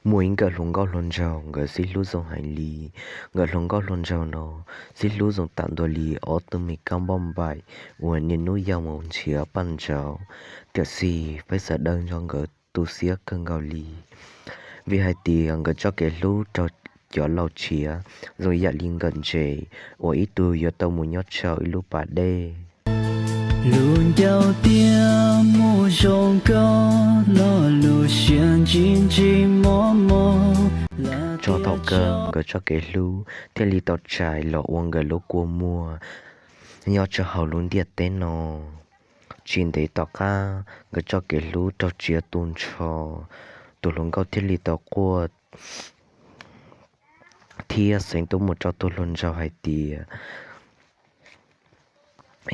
Muaj ib nkawm hluas nkauj hluas nraug nkawd sib hlub zoo heev li. Nkawd hluas nkauj hluas nraug no sib hlub zoo tam ntua li ob tug me kab npauj npaim uas niaj hnub yau mus nrhiav paj ntsauv. Tiam sis peb sawv daws nrog nkawd tu siab kawg nkaus li, vim hais tias nkawd txoj kev hlub raug cov laus tshiav zoo yam li nkawm ntses uas ib tug yuav tau mus nyob rau ib lub pas dej. Lus ncauj tias mus zoo nkauj los lus siab ntsis ntsis mob mob. Txog thaum kawg nkawd txoj kev hlub thiaj li tau tshais los ua nkawd lub kua muag nyob rau hauv lub ntiaj teb no. Tsis ntev tom qab nkawd txoj kev hlub raug txiav tu nrho, tus hluas nkauj thiaj li tau quaj thiab xeev tuaj mus rau tus hluas nraug hais tias,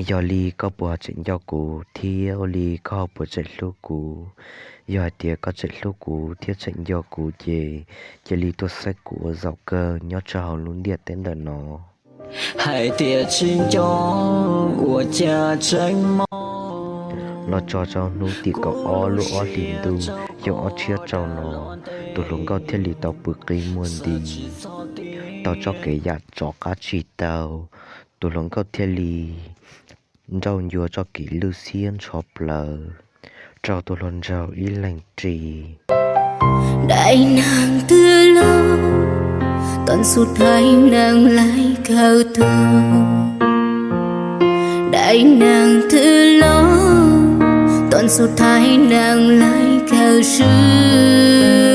yog li koj puas tseem nco kuv thiab ua li koj ho puas tseem hlub kuv? Yog hais tias koj tseem hlub kuv thiab tseem nco kuv ces cia li tuaj saib kuv ua zaum kawg nyob rau hauv lub ntiaj teb ntawm no. Hais tias tsis nco ua cas tseem mob. Los txog rau hnub tim kaum ob lub ob hlis ntuj xyoo ob txhiab rau no, tus hluas nkauj thiaj li tau pw qi muag nti, tau txoj kev yam rov qab tsis tau. Tus hluas nkauj thiaj li nrauj ncua txoj kev lwj siab ntsho plaws rau tus hluas nraug ib leeg ris. Daim neeg twg los tom ntxhua thaij neeg laij kawg tuag. Daim neeg twg los tom ntxhua thaij neeg laij kawg swb.